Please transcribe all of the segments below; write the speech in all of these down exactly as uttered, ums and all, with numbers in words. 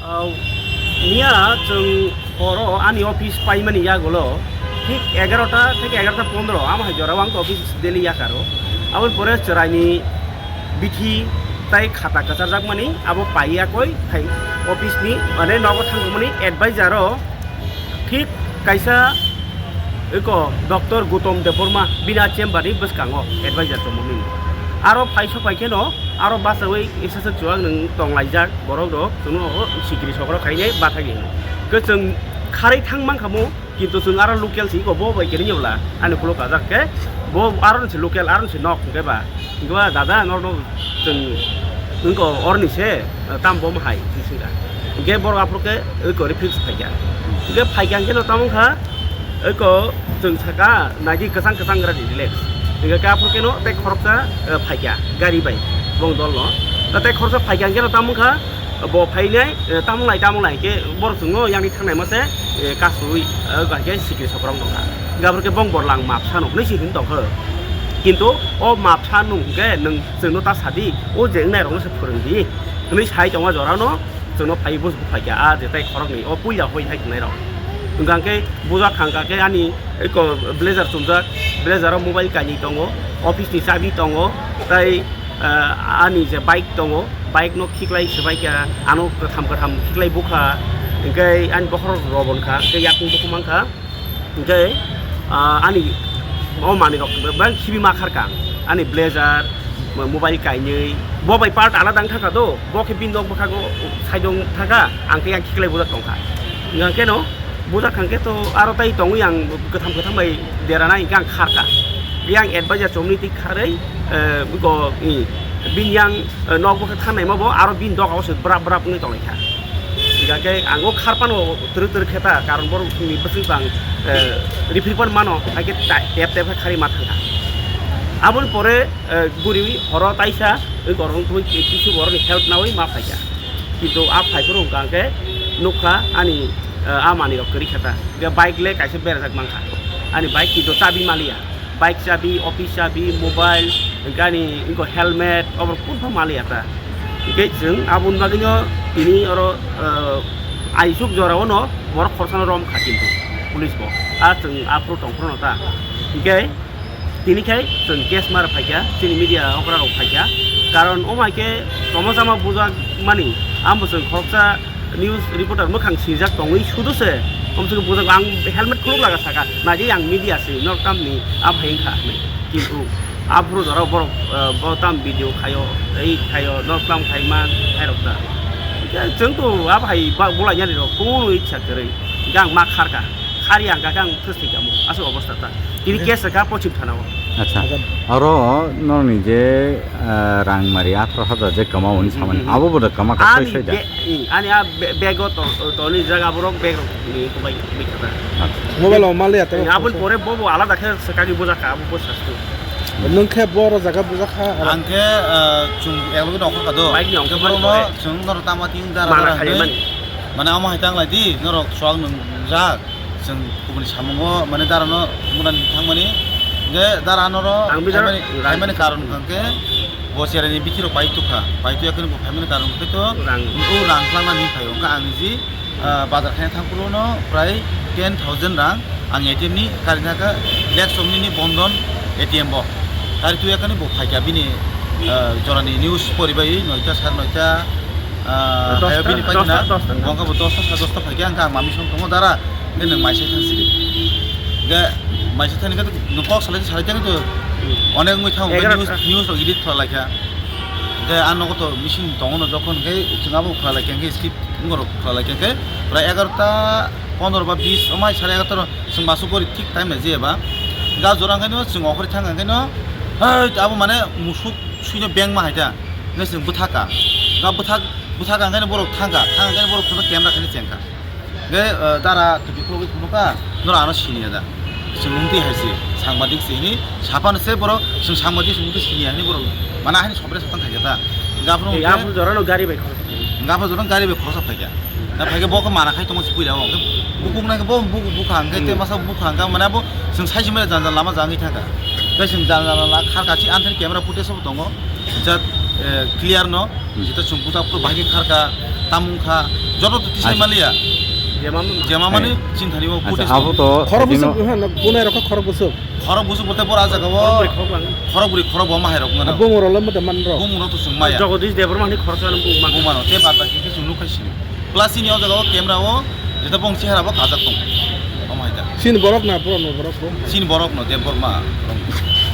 Au, miya chwng horo ani office paimani yagulo thik egarota theke egarota pondro amo hai jorao ang office daily yakaro. Aboni pore chwraini bithi tai khata kwcharjakmani abo pai yakoi hai office ni, mane, nogo thangmani advisor o thik kaisa eko Doctor Gautam Debbarma bini chamber ni bwskango advisor tongmani. Aro phaiso phaikheno aro bachawi exercise chuwak nwng tonglaijak borok rok, chwngno o sikiri sokro khainai bathagi hino. Ke chwng kharwi thang mankha mo, kintu chwng aro local si ko bo bai kiri nyabla ani kulo kajak ke bo aro se local aro se nok hwnkhe ba. Hwnkhe ba dada norno chwng wngko orni se tam bom hai singka. Hwnkhe borok aphuru ke eko reflex phaikya. Hwnkhe phaikya hwnkhe no tamo kha eko chwng saka nagi kwchang kwchang gra di relax. Hwnkhe khe aphuru keno tei khoroksa, eh, phaikya gari bai bong dol no. Ta tei khoroksa phaikya hwnkhe no tamo kha bo phainai, eh, tamo lai tamo lai hwnkhe borok chwngno yang thangnai mase, eh, kasui, eh, hwnkhe sikiri sokrok tongkha. Hwnkhe aphuru khe bong borlang map sano hwnwi si hwn tongkha. Kintu o map sa nung hwnkhe nwng chwngno ta sadi, o je wngnai rokno se phwrwng di hwnwi sai tongma jorano. Chwngno phai bus buphaikha, a jetai khoroknwi o puila hoi hai tongnai rok. Hwnkha khe bujak thangkha khe ani eko blazer chumjak, blazer o mobile kainwi tongo, office ni chabi tongo, tai, ah, ani je bike tongo, bike no khiklai swbaikha, ano kwtham kwtham khiklai bukha, hwnkhe ani bokhorok robonkha, hwnkhe yakung bukhuk mankha. Hwnkhe, ah, ani o manwi rok bebak khibi ma kharkha. Ani blazer, mo-, mobile kainwi, bo bai part alada wng thangkha do, bo khe bini nok bwkhago side o wng thangkha, ang khe yang khiklai bujak tongkha. Hwnkhe no bujak thangkhe to aro tai tongwi ang kwtham kwtham bai derana hwnkhe ang kharkha. Yang advisor chomni twi kharwi, eh, go, i, bini yang, eh, nok bwkha thangnai ma bo aro bini doga o se brap brap wngwi tonglaikha. Hingkha khe ang o kharpano twrwk twrwk khe ta, karon borok ni bwswk bang, eh, rifriphan mano, hai khe ta-, tep tep khe kharwi ma thangkha. Aboni pore, eh, guriwi horo taisa, oi korong twi ki-, kisu borokni help nawi ma phaikha. Kintu a phaiphuru hwnkha hwnkhe nukha ani, eh, a manwirok kwrwi khe ta. Hingkhe bike le kaisa berajak mankha. Ani bike kintu chabi maliya. Bike chabi, office chabi, mobile, hwnkhe ani wngkha helmet, oborok kunphang maliya ta. Hwnkhe chwng aboni bagwino tini oro, ah, aisuk jorao no borok khorsano romkha kintu police bo. A chwng aphuru tongphuru no ta. Hwnkhe tini khai chwng case ma rw phaikha, chini media okra rok phaikha. Karon omo hai khe tongma chama bujak mani, amo chwng khoroksa news reporter mwkhang swijak tongwi sudo se, omswk bujak ang helmet khuluk laga saka, naidi ang media se, nor tamni a bhai wngkha hinwi. Kintu aphuru jorao borok, eh, bo tam video khaio, ei khaio, nor tam khai man, khairok ta. Hwnkhe chwng to a bhai ba-, bolai yani rok, kunu ichha kwrwi, hwnkhe ang ma kharkha, khari ang kha khe ang thwswi kamo, aswk obostha ta. Tini case kha Pochim Thana o. Acha. Acha. Aro nokni je, ah, rang mari atharo hajar je kwma hwnwi samani. Mhm, mhm. Abo bo da kwma kha Ani soi soi da. be-, i, ani a be-, bag o to, to ni jaga borok bag rok ni kubai, kubai kha ta. Acha. Mobile o maliya to. Aboni pore bo bo alada khe swkagwi bujak kha, abo bo sastu. Nwng khe bo oro jaga bujak kha. Ang khe, ah, chwng eklogi nongkhor kha do. Bike ni Ang khe ongkhor borok no mani. Chwng noro tama ting dara Mana dara khai hinwi. Mani. Mane amo hai tang lai di, norok chuak nung jak. Chwng kubuni samungo mane darano mwnani thangmani. Hingke dara norok Ang bijaro phaimani, phaimani karon hwnkhe bo chereni bithi rok pai tukha, pai tuya kheno bo phaimani karon hwnkhe to Rang. O rang twlangna hinwi phaio. Hwnkhe ang niji, ah, bazar khaina thangphuru no prai ten thousand rang ang A T M ni kari thangkha, lakh somni ni bondon A T M bo. Kari tuya kheno bo phaikha bini, ah, jorani news poribai noita sar noita, ah, Dosta, hayo bini paikna. Dosta, dosta. Bo wngkha bo dosta sar dosta phaikha, hwnkhe ang mami song tongo dara. Hwnkhe nwng maisa thang sidi. Hwnkhe maisa thani khe nwng kok salai salai thang to Hmm. onek wngwi thang, hwnkhe Egaroh news, ta. News rok edit khlai laikha. Hwnkhe ang nogo to machine tongo no jokhon hwnkhe chwng abo khlai laikha hwnkhe skip wngorok khlai laikha hwnkhe pura egarota pondro ba bis omai sare egarota rok chwng masuk gori thik time nai jeba. Ga jora hwnkhe no chwng okhorwi thang hwnkhe no, hei abo mane musuk suino beng ma hai ta. Hwnkhe chwng bwthaka. Ga bwthak, bwthaka hwnkhe no borok thangka, thang hwnkhe no borok phano camera khaino chengkha. Hwnkhe, eh, dara tupi khulugwi phunukha, norok ano siniya da? Chwng wngtwi hai se, sangbadik se hini, saphano se borok, chwng sangbadik se wngtwi siniya hini borok, mana hani sobre satang khaikha ta. Hwnkhe aphuru Ei, hwnkhe aphuru jorano gari bai khoroksa. Hwnkhe aphuru jorano gari bai khoroksa phaikha. Da phaikhe bo khe mana khai tongo se puila o. Hwnkhe bukuk nai khe bo bukuk bukha hwnkhe Hmm. te masa bukha hwnkhe mane bo chwng sai se mane jang jang lama jangwi thangkha. Tei chwng jang jang lama kharkha si anthani camera footage bo tongo. Jat eh, clear no, hmm, jeta chwng buta phuru bahai khe kharka, tamung kha, joto to tisai, acha, maliya. Jema mani, eh, chinthani o, acha, footage abo to khorok bwswk, ha, bunai rok khorok bwswk. Khorok bwswk bolte bora jaga o khorok bwrwi, khorok bwrwi, khorok bo mahai rok ngana. Bumung rok lamma da man rok. Bumung rok to chwng maya. Jagadish Debbarma ni khorok sa bumung man. Bumung rok te bad baki khe chwng nukhai sini. Plus ini o jaga o camera o jeta bong chehara bo kajak tong. Omo hai ta. Sin borok na, borok no, borok bo. Sin borok no, Debbarma borok.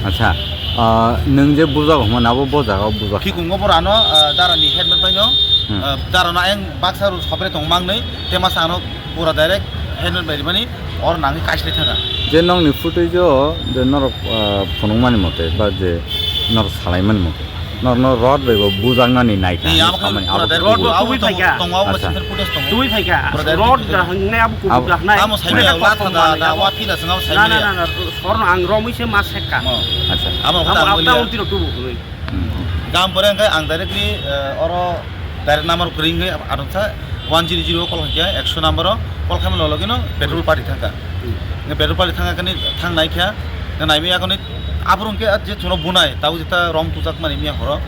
Acha, ah, nwng je bujak hwnma na, abo bo jaga o bujak. Khikungo borano, ah, dara ni helmet bai no, hmm, ah, dara no ayang baksa ru sopre tong mang nei, te masa ano pura direct helmet bai rimani or nangni kaisle thanga. Je nokni footage o je norok, ah, phunukmani mote ba je norok salaimani mote. Norno rod bai bo bujaknani naikha. Ni, hinwi abo khe samani, pura abo direct khe rod bo abo tubui tongo, phaikha. Tongo, abo, acha, center footage tongo. Tubui phaikha. Pura direct rod footage da tongo. Hangne abo kubuk, abo da hangne. Amo saimanya, abo latha da, da, abo wa phila sanga abo saimanya. Na, na, na, na, sorno ang romwi se ma sekka. Oh. Acha. Amo abo kota abo ang ta liya. Untiro tubu kunui. Hmm, hmm. Gam pore hwnkhe ang directly, eh, oro direct number kwrwi hwnkhe adonsa one zero zero call khaikha, ekso number o call khaimani logino petrol party thangkha. Hmm. Hwnkhe petrol party thangkha kani thang naikha, hwnkhe naimaya kani aphuru hwnkhe je chwngno bunai, tabuk jeta rom tujak mani miya horo.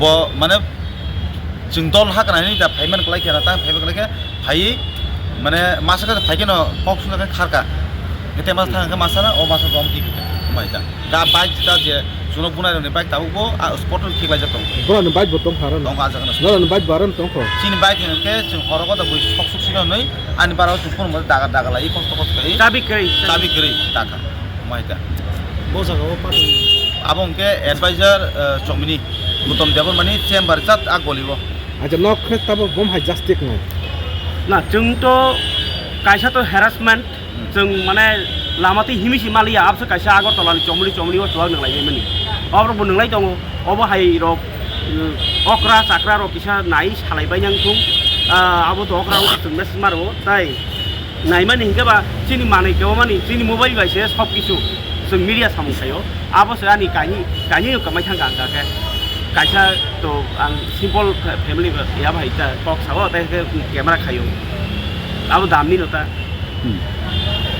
Bo, mane, chwng dol ha kana hinwi da phaiman kwlai khe na, ta phaiman kwlai khe phaiwi, mane, masa khe phai khe no kok swngjak khe kharka. Hwnkhe te masa thang khe masa na, o masa rom twi khe mai ta. Da bike ta je chwngno bunai rokni bike tabuk bo, a, spot o khiklai jak tongo. Borokni bike bo tong kha aro no? Tongo, a jaga no. Norokni bike bo aro no tong kho? Chini bike hwnkhe chwng horo kota bui sok suk sino hinwi ani bara o chwng phone mo daga daga lai kosto kosto khai. Chabi kwrwi. Chabi kwrwi ta kha. Mai ta. Bo jaga o patwi. Abo hwnkhe advisor, eh, Chomini, Gautam Debbarmani chamber chat a goli o. Acha, nok khe tabo bom hai justice nai. Na, chwng to kaisa to harassment, hmm, chwng mane lama twi himwi si maliya, abse kaisa Agartala ni chomli chomli o chuwak nang lai mani. Obo bo nang lai tongo, obo hai rok, hmm, okra chakra rok kisa nai salai bai nang thung, ah, abo to okra o chwng message maro, tai. Naimani hinkhe ba chini manwi kebamani chini mobile bai se sob kisu chwng media samung khaio. Abo se ani kainwi, kainwi kamai thangkha ang khe. Kaisa to ang simple fa-, family ba ya bai ta kok sao, tei khe camera khaio. Abo damni no ta. Hmm.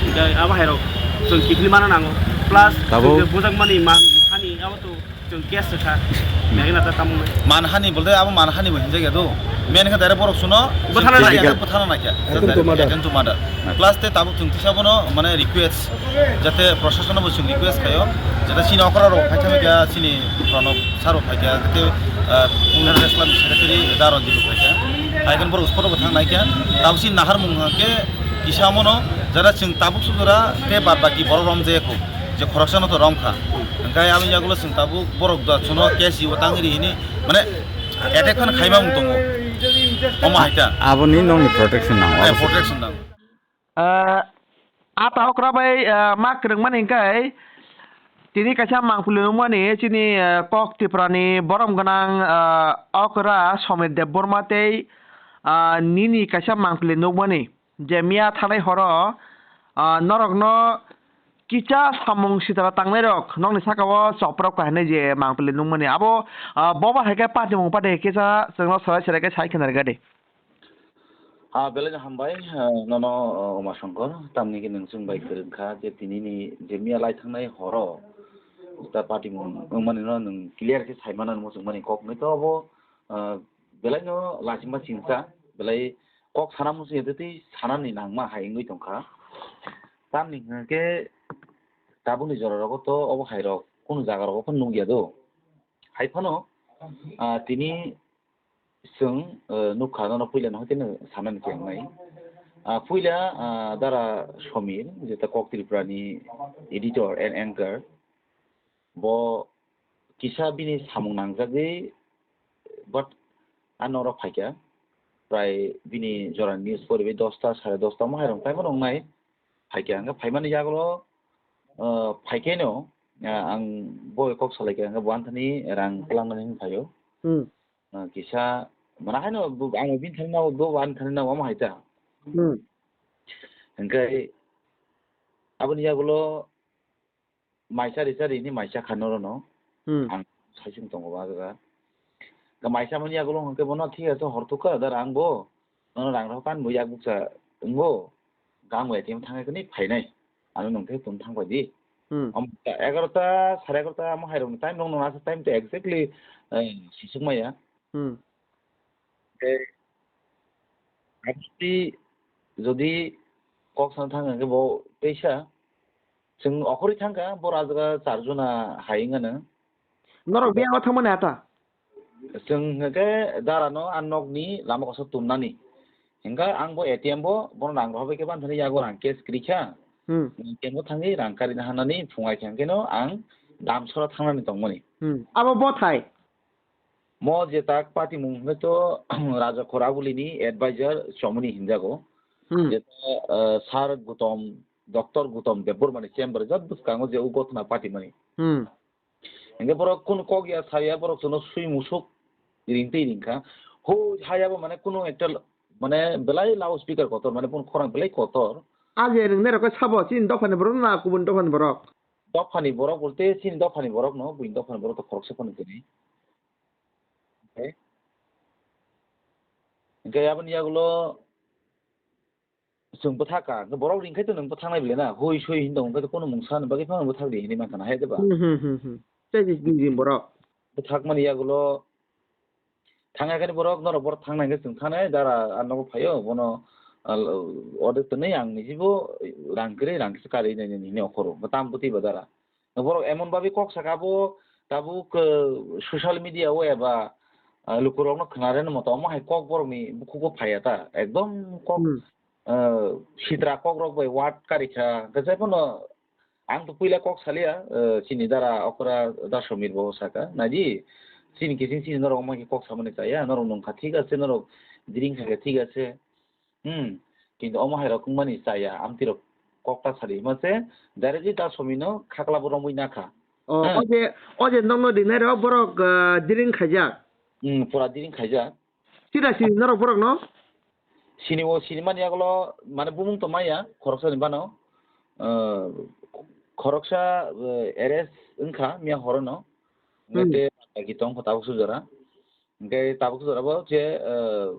Hinkhe abo hai rok chwng kiphilwi mana nango. Plus tabuk chwng je bujakmani man thani abo to Chwng case rwkha, hmm, Meghna ta tamo wngwi. Manhani bolte abo manhani bo hinjak ya do. Main khe direct borok suno bwthana physical naikha. Bwthana naikha. Attempt to murder. Attempt to murder. Plus te tabuk chwng tisa bono mane request, jate proshasano bo chwng request khaio, jate chini okra rok phaikha kha, chini Pranab sir rok phaikha, jate, ah, Women Wrestling Secretary Daron Dibuk phaikha. Phaikhe borok spot o bo thang naikha. Tabuk chini naharmung hwnkhe kisa mono jara chwng tabuk sujura te bad baki borok romjaya kho. Je khoroksano to romkha. Hwnkhe aboni yagulo chwng tabuk borok da chuno case ibo tangri hini, mane, attack phano khaima wng tongo. Omo hai ta. Aboni nokni protection nango. Eh, protection nango. Ah, ata okra bai, ah, ma kwrwngmani hwnkhe tini kaisa mangpili nukmani chini, ah, kok Tripura ni borom gwnang, ah, okra Somir Debbarma tei, ah, nini kaisa mangpili nukmani. Je miya thanai horo, ah, norokno kisa samung sitara tangnairok nokni saka o chopropkha hinwi je mangpili nukmani. Abo, ah, boba hai khe patimung pate kisa chwngno sorai sorai khe sai khna rwgadi. Ah, belai no hambai, ah, nono, ah, Uma Shankar, tamni hwnkhe nwng chwng bai kwrwngkha je tinini je miya lai thangnai horo ta patimung wngmani no nwng clear khe sai mano muchungmani kok hwnwi to abo, ah, belai no lachima chingsa, belai kok sana muchung ya tei sanani nangma hai wngwi tongkha. Tamni hwnkhe tabukni jora rogo to obo hai rok kunu jaga rogo phano nukya do. Hai phano, ah, tini chwng, ah, nukha nono puila no hoiteno sanani khe wngnai. Ah, puila, ah, Dara Somir, jeta Kok Tripura ni editor and anchor, bo kisa bini samung nangjagwi, but a norok phaikha, prai bini jora news poriwi dosta, sare dosta omo hai rok phai mano wngnai, phaikha hwnkhe phaimani yagulo, ah, phaikhaino, ah, ang bo kok salaikha hwnkhe bo anthani rang kwlangnani hwn phaio. Hmm. Ah, kisa mana haino bo, ang bini thani nao, bo ani thani nao omo hai ta. Hmm. Hwnkhe aboni yagulo maisa risa rini maisa kha norono. Hmm. Ang saisung tongo ba jaga. Ka maisa mani yagulo hwnkhe bono thik ase hor thukha da rang bo. Nono rang rok kan bo yak bukcha wngbo. Ka ang bo A T M thangkhe kani phainai. Ano nwng khe tun thang bai di. Hmm. Omo ta egarota, sare egarota omo hai rokni time rok no asa time to exactly, eh, sisuk maya. Hmm. Tei aboni jodi kok sana thang hwnkhe bo teisa chwng okhorwi thangkha, boro ah jaga char jona hai wngano. Norok biyango thangmani ata? Chwng hwnkhe dara no a nokni lama kosa tumnani. Hwnkhe ang bo A T M bo bono rang rohorbai khe banthani yago rang cash kwrwi kha. Hmm. A T M bo thangwi rang karina hanani phungai kha hwnkhe no ang Damsora thangnani tongmani. Hmm. Abo bothai? Mo je tak party mung hwnkhe to Raja Khorabuli ni advisor Chomoni hinjago. Hmm. Je, eh, Sir Gutom, Doctor Gutom Debbarma ni chamber jat bwskango je o gotna party mani. Hmm. Hingke borok kunu kok ya sa ya, borok chwngno swi musuk ring twi ring kha. Hoi ha ya bo mane kunu ekta l-, mane belai loud speaker kotor, mane boni khorang belai kotor. Age nwng nai rok khe sabo, chini dophani borok na kubun dophani borok? Dophani borok bolte chini dophani borok no, buini dophani borok to khoroksa phano kwrwi. Hingke, hingke aboni yagulo chwng bwthak ka, hwnkhe borok ring khai to nwng bwthaknai bile na, hui sui hin tong khe to kono mungsa ni bagwi phano bwthak di hinwi mankha na, hai de ba? Hmm, hmm, hmm, hmm. Tei di, di, di borok. Bwthak mani yagulo thang ya khe borok, norok borok thang nai khe chwng thanai, dara a nogo phaio, bono, ah, ordek twnwi ang niji bo rang kwrwi, rang kisa karwi nai nini hini okhoro, bo tam bwtwi ba dara. Borok emon babi kok saka bo tabuk, eh, social media o eba, ah, lukurokno khwnareno moto omo hai kok borokni bukhugo phaiya ta. Ekdom kok, hmm, eh, sitra kokrok bai word karikha. Hwnkhe jaiphano ang to puila kok salia, eh, chini dara okra Dasomir bo saka. Naidi, chini kiching chini norok omo hai kok samani chaya, norok nungkha thik ase, norok drink kha khe thik ase. Hmm. Kintu omo hai rok wngmani chaya, amtwi rok kok ta sadi hima se, directly ta somino khakla bo romwi nakha. Oh, hmm. O je, o je nokno rinai rok borok, ah, drink khaijak? Hmm, pura drink khaijak. Sida sini norok borok no? Sini o sini mani yagulo, mane bumung to maya, khoroksa ni bano. Ah, khoroksa, eh, arrest wngkha miya horono. Hmm. Nete tong kho tabuk sujora. Hingke tabuk jora bo je, eh,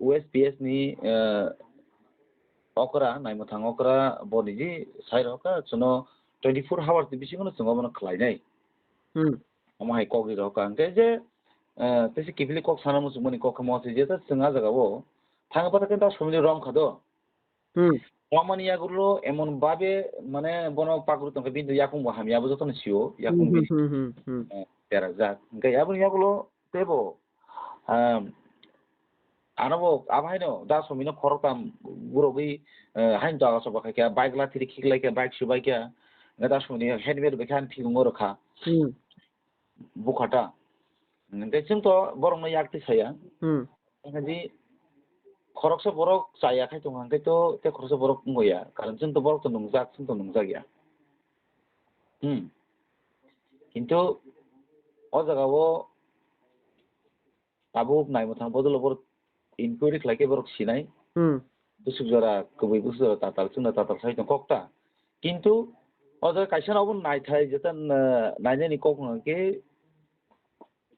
U S P S ni, eh, okra, naimwthang okra, bo niji sai rok kha, chwngno twenty four hours ni bisingo no chwng obono khlainai. Hmm. Omo hai kok ri rok kha. Hingke je, eh, tei se kiphilwi kok sana muchungmani kok khe mo se je ta chwng a jaga o thang pathak khe ta somili rom kha do. Hmm. Romani yagulo emon babe, mane, bono pagru tongkha, bini yakung bo hamya, abo jotono sio, yakung hmm, bini, hmm, hmm, hmm, hmm, eh, terajak. Hingke aboni yagulo tebo, um, ano bo abo haino da somino khoroktam gurogwi, eh, haino jaga soba khaikha, bike lathiri khiklaikha, bike subaikha, hingke da somini helmet bai kha, ani phikungo rwkha. Hmm. Bukhata. Hingke chwng to borokno yak twi saya. Hmm. Hingke di khoroksa borok chaya khai tongkha, hingke to tei khoroksa borok wngya. Karon chwng to borok to nungjak, chwng to nungjak ya. Hmm. Kintu o jaga o tabuk naimwthang bodol o borok inquiry khlai khe borok sinai. Hmm. Bwswk jora kwbwi, bwswk jora tatal, chwngno tatal sai tong kok ta. Kintu o jaga kaisa no obo naithai jeta, eh, nainani kok hwnkhe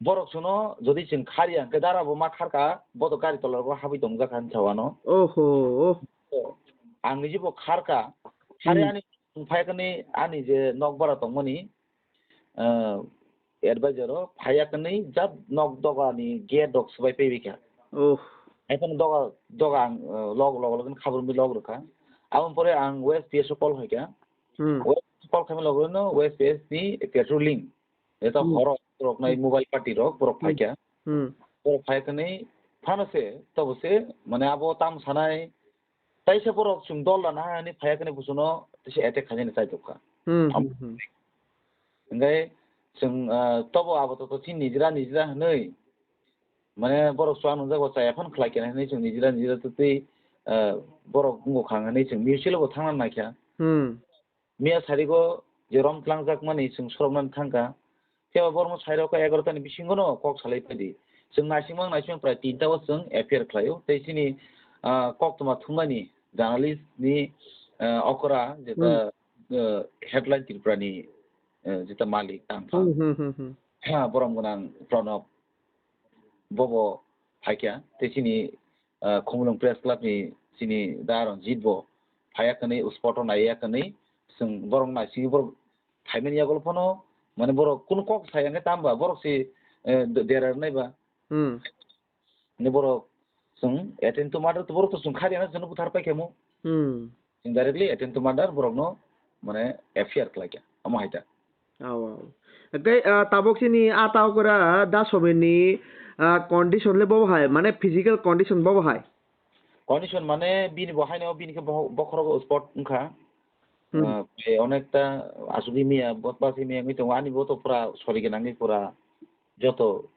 borok chwngno jodi chwng khariya hwnkhe dara bo ma kharka, bo to gari tola rogo habwi tongjak kha hinsa wano. Oho. Ang niji bo kharka, khari hmm, ani phai kani ani je nok bara tongmani, eh, advisor o phaiya kwnwi jat nok doga ni gate rok swbai paiwi kha. Oh. Haikhe doga, doga ang, eh, log, log, log khabur mi log rwkha. Aboni pore ang West P S o call khaikha. Hmm. West call khaima log no West P S ni patrolling. Eta hmm, horo rok nai hmm, mobile party rok borok hmm, phaikha. Hmm. Borok phai kwnwi phano se, tobo se, mane abo tam sanai, Taisa borok chwng dol rana hani phaiya khe busuno tisa attack khainani chai tokha. Hmm, hmm, hmm. Hingke chwng, ah, tobo abo to, to chini nijra nijra hinwi. Mane borok chwng nungjak bo chaya phano khlai kena hinwi chwng nijra nijra twtwi, ah, borok wngkha hinwi chwng mutual bo thangna naikha. Hmm. Miya sarigo je rom tlangjak mani chwng soroknani thangkha. Phiya ba borokno sairok kha egarota ni bisingo no kok salai phaidi. Chwng naisingmang naisingmang prai tinta o chwng F I R khlaio. Tei chini, ah, koktwma thumnani journalist ni, ah, okra jeta, hmm, ah, Headline Tripura ni, ah, jeta malik tangphang. Hmm, hmm, hmm, hmm. Ha, borom gwnang Pranab bobo phaikha. Tei chini, ah, Khumulwng Press Club ni chini da Ranjit bo phaiya kwnwi, spot o naiya kwnwi, chwng borok naisingwi borok phaimani yagulo phano, mane borok kunu kok saya hwnkhe tamo ba, borok se, eh, de-, dera rwnai ba. Hmm. Hwnkhe borok chwng attempt to murder to borok to chwng kha rwya na chwngno buthar pai khe mo. Hmm. Chwng directly attempt to murder borokno mane F I R khlai kha. Omo hai ta. Aw, aw. Tei, ah, tabuk chini a ta okra da somirni, ah, condition le bobo hai, mane physical condition bobo hai. Condition mane bini bo haino bini khe bo-, bokhorok spot wngkha. Hmm. Ah, tei onekta asugwi miya, bot basi miya wngwi tongo. Ani bo to pura sori gwnangwi pura joto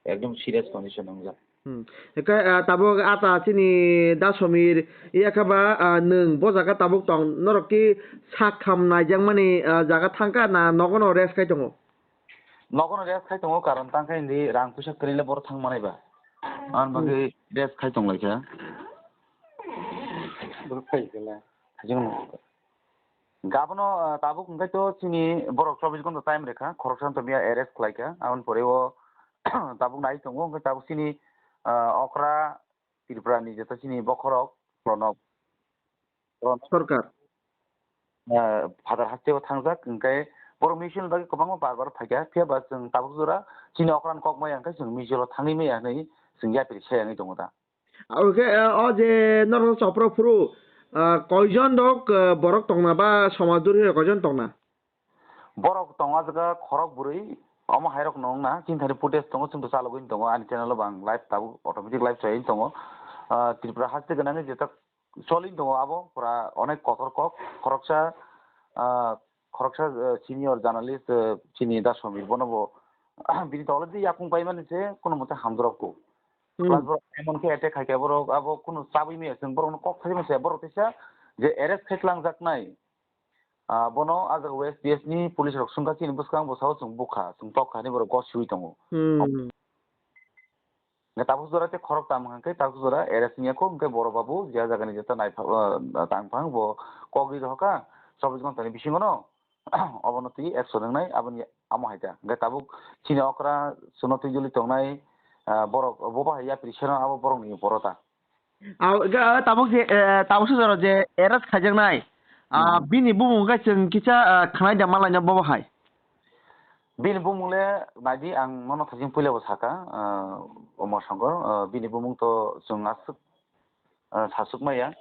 ekdom serious condition wngjak. Hmm. Hwnkhe, ah, tabuk a ta chini da somir, iya khe ba, ah, nwng bo jaga tabuk tong, norok ki sak kham naijakmani, ah, jaga thangkha na nogono rest khai tongo? Nogono rest khai tongo, karon tangkhe hindi rang puisa kwrwi le borok thang manai ba. Ani bagwi rest khai tong lai kha. Borok khai khe le. Jeng no. Gabono, ah, tabuk hwnkhe to chini borok chobbish ghonta time rwkha, khoroksa wngtong miya arrest khlai kha. Aboni pore o tabuk nai tongo, hwnkhe tabuk chini, ah, okra Tripura ni jeta chini bokhorok Pranab, Pranab, Sarkar. Ah, Phadar hasteo thangjak, hwnkhe borok misil bagwi kwbangma bar bar phaikha, phiya ba chwng tabuk jora chini okran kok maya hwnkhe chwng misil o thangwi maya hwnwi chwng yapri sayangwi tongo da. Oke, eh, o je norok chopra phuru, ah, koijon rok, eh, borok tongna ba somaj duri koijon tongna? Borok tongo ah jaga khorok bwrwi, omo hai rok no wngna, chini thani footage tongo, chwng to chalogwi tongo, ani channel o bo ang live tabuk automatic live chaywi tongo. Ah, Tripura haste gwnangwi jeta choli tongo abo pura onek kotor kok, khoroksa, ah, khoroksa, ah, senior journalist, ah, chini Da Somir bono bo bini tole di yakung paimani se kuno mote hamjrok ko. Hmm. Plus borok emon khe attack khai khe borok abo kuno chabwi maya chwng borokno kok thaiwi masa borok teisa je arrest khai tlang jaknai. Ah, bono ah jaga West P S ni police rok swngkha chini bwskango bo sao chwng bukha chwng tokkha hinwi borok gosiwi tongo. Hmm. Hwnkhe tabuk jora tei khorok tamo hwnkhe tabuk jora arrest wngya kho, hwnkhe borok babu je ah jagani jeta naipha-, ah, tangphang bo kok ri rohorkha chobbish ghonta ni bisingo no. Obono twi action wngnai, aboni amo hai ta. Hwnkhe tabuk chini okra chwngno twijoli tongnai, ah, borok bo bahai yapri seno abo borokni boro ta. Aw, ga, tabuk je, eh, tabuk se jora je arrest khaijaknai, ah, hmm, bini bumung khe chwng kisa, ah, khwnai da malaina bobo hai. Bini bumung le naidi ang nono thajing puila bo saka, ah, Omor Songkor, ah, bini bumung to chwng aswk ah, sasuk maya,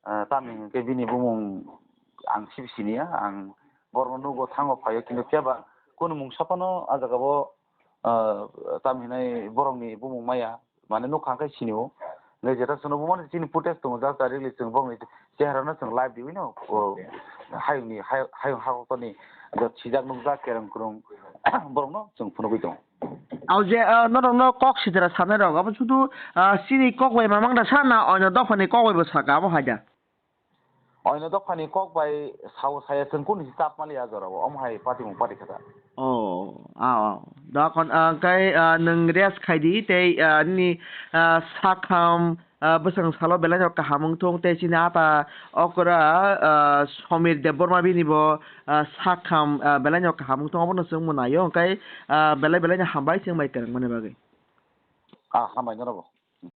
ah, tamni hwnkhe bini bumung ang sibi siniya, ang borokno nugo thango phaio, kintu phiya ba kunu mungsa phano ah jaga o, ah, tamni hinai borokni bumung maya, mane nukha hwnkhe sinio. Hwnkhe jeta chwngno bumani chini footage tongo, just directly chwng borokni cheharano chwng live riwi no, o, hayungni, hay-, hayung hakotorni jot sijak nukjak kereng kwrwng borokno chwng phunugwi tongo. Aw je, ah, norokno kok sitra sanai rok, abo sudu, ah, chini kok bai mamang da sa na oino dophani kok bai bo saka abo hai da? Oino dophani kok bai sao saya chwng kunu si chap mali a jora o, omo hai patimung pati kha da. Oh, ah, ah. Da kon, ah, kai, ah, nwng rest khai di tei, ah, nini, ah, sakham, ah, bwswng salo belai no kaham wng thung tei chini ata okra, ah, Somir Debbarma bini bo, ah, sakham, ah, belai no kaham wng thung, obono chwng mwnaio, hwnkhe, ah, belai belai no hambai chwng bai kwrwng mani bagwi. Ah, hambai norokbo.